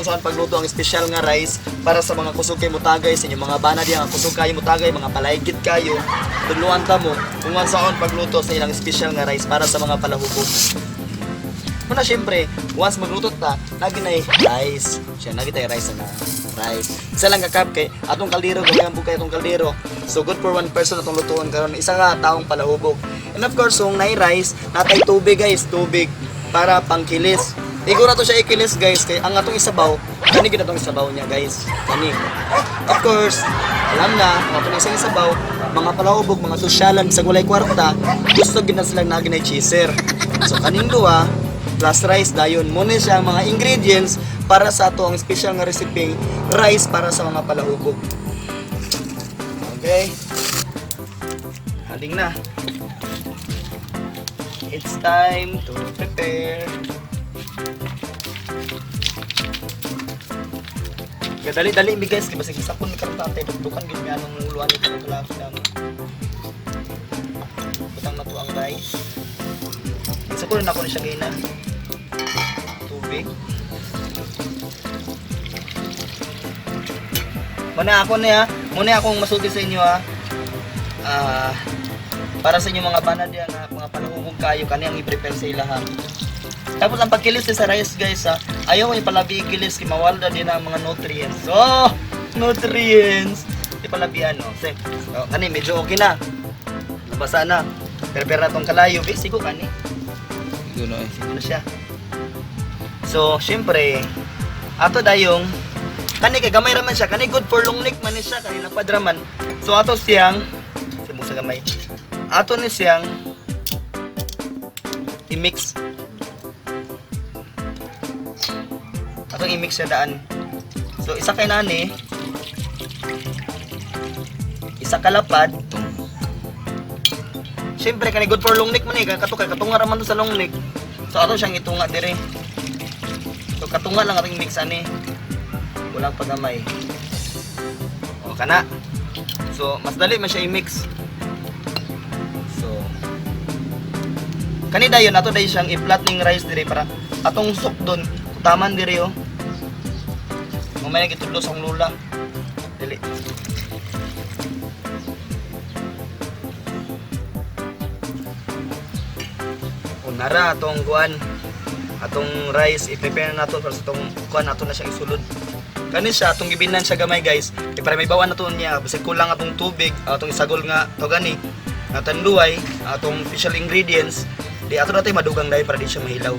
kung saan pagluto ang espesyal nga rice para sa mga kusog kay mutagay sa inyong mga bana diya nga kusog kayo mutagay, mga palaygit kayo. Tudluan ta mo kung saan pagluto sa ilang espesyal nga rice para sa mga palahubog. Muna syempre, once magluto ta, lagi na rice. Siya, lagi tayo rice na rice. Isa lang ka cup kay atong kaldero, gamay ang bukay atong kaldero. So good for one person atong lutuan karon. Isa ka taong palahubog. And of course, kung nay rice, natay tubig guys, tubig para pangkilis. Igo na to siya ikilis guys kay ang atong isabaw, kani gid atong isabaw niya guys. Kani. Of course, alam na, ang atong isang isabaw, mga palahubog, mga sosyalan sa gulay kwarta, gusto gid na silang nagi na chaser. So kaning duha, plus rice dayon mo na siya ang mga ingredients para sa ato ang special nga recipe rice para sa mga palahubog. Okay. Haling na. It's time to prepare. Dali-dali mi guys, kay basig isakon mi karon tatay dugdukan gid mi anong uluan ni karon tulak na mo. Butang na to ang rice. Isa ko rin ako na siya gina. Tubig. Muna ako niya, muna akong masulti sa inyo ha. Ah, para sa inyo mga banad yan, ha, mga palahubog kayo kani ang i-prepare sa ilaha. Tapos ang pagkilis sa rice guys ha, ayaw ko ipalabi ikilis kay mawala din ang mga nutrients. Oh, nutrients. Ipalabi ano. Sige. Oh, kani medyo okay na. Nabasa na. Prepare na tong kalayo. Basic ko kani. Igo na eh. Ano siya. So, syempre, ato dayong kani kay gamay raman siya, kani good for long neck man ni siya, kani lapad raman. So ato siyang sibong sa gamay. Ato ni siyang i-mix. Atong i-mix siya daan. So isa kay nani, isa kalapad. Siyempre kani good for long neck man eh, kay kato kay katunga ra man to sa long neck. So ato siyang itunga dire. So katunga lang ating mix ani. Walang pagamay. O kana. So mas dali man siya i-mix. So kani dayon ato dayon siyang i-flat ning rice dire para atong sok doon taman dire oh. Mamaya gitudlo sa akong lula. Dili. Unara atong kuan atong rice i-prepare na nato para sa atong kuan ato na siya isulod. Kani siya atong gibinan siya gamay guys. Kay para may bawan nato niya bisag kulang atong tubig, atong isagol nga to gani nga tanduay, atong special ingredients, di ato natin madugang dahil para di siya mahilaw.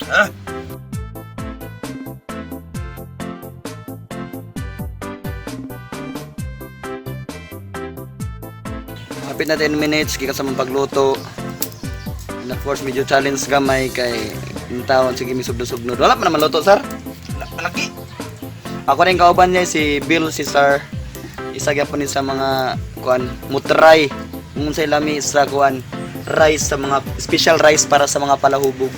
Ah. Hapit na 10 minutes gikan sa mong pagluto. And of course, medyo challenge gamay kay yung taon sige mi sugno-sugnod. Wala pa naman luto, sir. Wala, palagi. Ako rin kauban niya si Bill si sir. Isa gyapon ni sa mga kuan mutray. Mun sa lami sa kuan rice sa mga special rice para sa mga palahubog.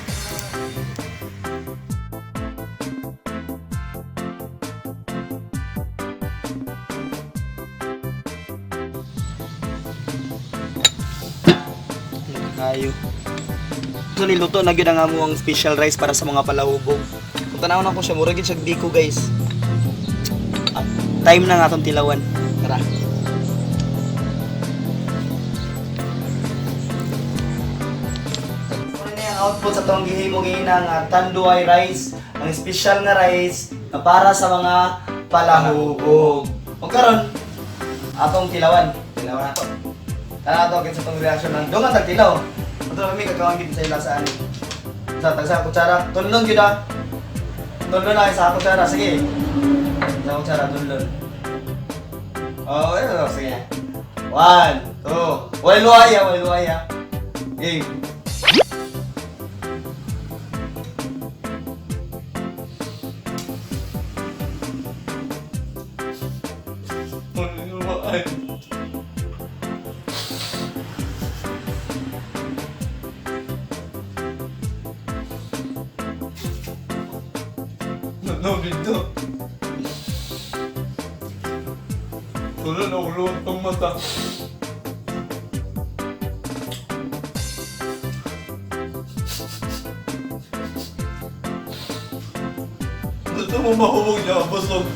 Kayo. So niluto na gyud ang amo ang special rice para sa mga palahubog. Kung tanawon ako siya, mura gyud siya diko guys. Ah, time na nga atong tilawan. Tara. Ano na yung output sa atong gihimo gihina nga tanduay rice, ang special nga rice na para sa mga palahubog. O karon atong tilawan. Tilawan ato. Tara ato sa atong reaction ng dungan tag tilaw. Ato kami kagawang gid sa ila sa ani. Sa tag sa kutsara, tunlon gyud ah. Tunlon na sa kutsara, sige. Sa kutsara tunlon. Oh, ayun, oh, sige. One, two, walay luwaya, walay luwaya. Game. Ay. Ano dito? Wala na ulo ang mata. Gusto mo mahubog niya, busog.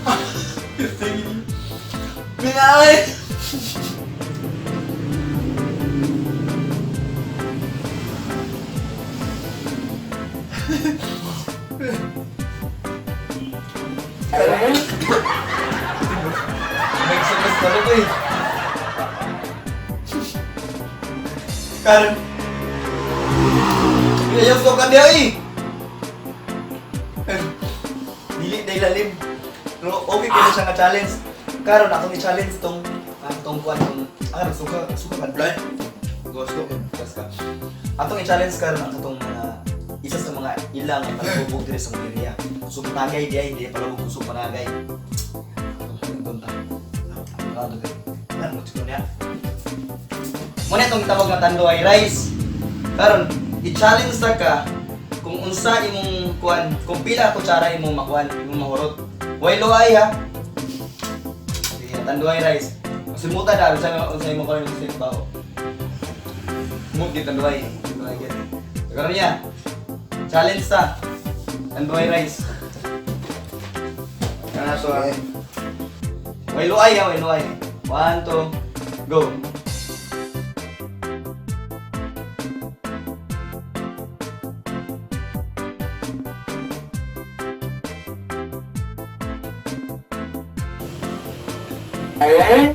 Sige. Minay! Nagsagas talaga eh. Karen. Ayaw ko ka niya eh. Dili na ilalim. Pero okay ko na siya nga challenge. Karon akong i-challenge tong tong kuan tong suka suka ka Blind. Gusto ko. Gas ka. Atong i-challenge karon ang katong mga isa sa mga ilang ang palabubog diri sa mga area. Kusog tagay di ay hindi palabog kusog panagay. Atong ta. Ah, to kay. Ano mo niya? Muna itong tawag nga tanduay rice. Karon, i-challenge ta ka kung unsa imong kuan, kung pila kutsara imong makuan, imong mahurot. Way luay ha. Sige, tanduay rice. Simuta na unsa unsa imong kuan sa baho. Mut gid tanduay, tanduay gid. Karon niya. Challenge ta. Tanduay rice. Kana so. Way luay ha, way luay. One, two, go. Ayaw nila.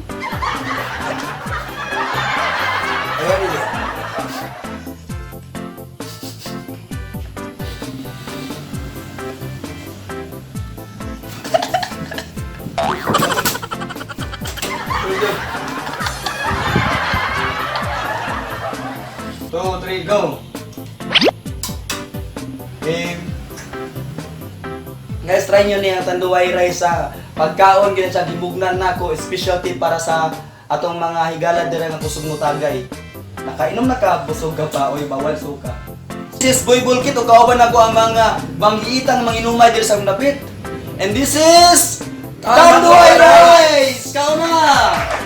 Two, three, go! Game. Guys, try nyo niya tanduay rice sa pagkaon ganyan siya gibugnan nako specialty para sa atong mga higala dira nga kusog mo tagay. Nakainom na ka, busog ka pa, oy bawal suka. This is Boy Bulkit o kauban nako ang mga manggiitang manginumay diri sa akong dapit. And this is Tanduay Rice! Kauna!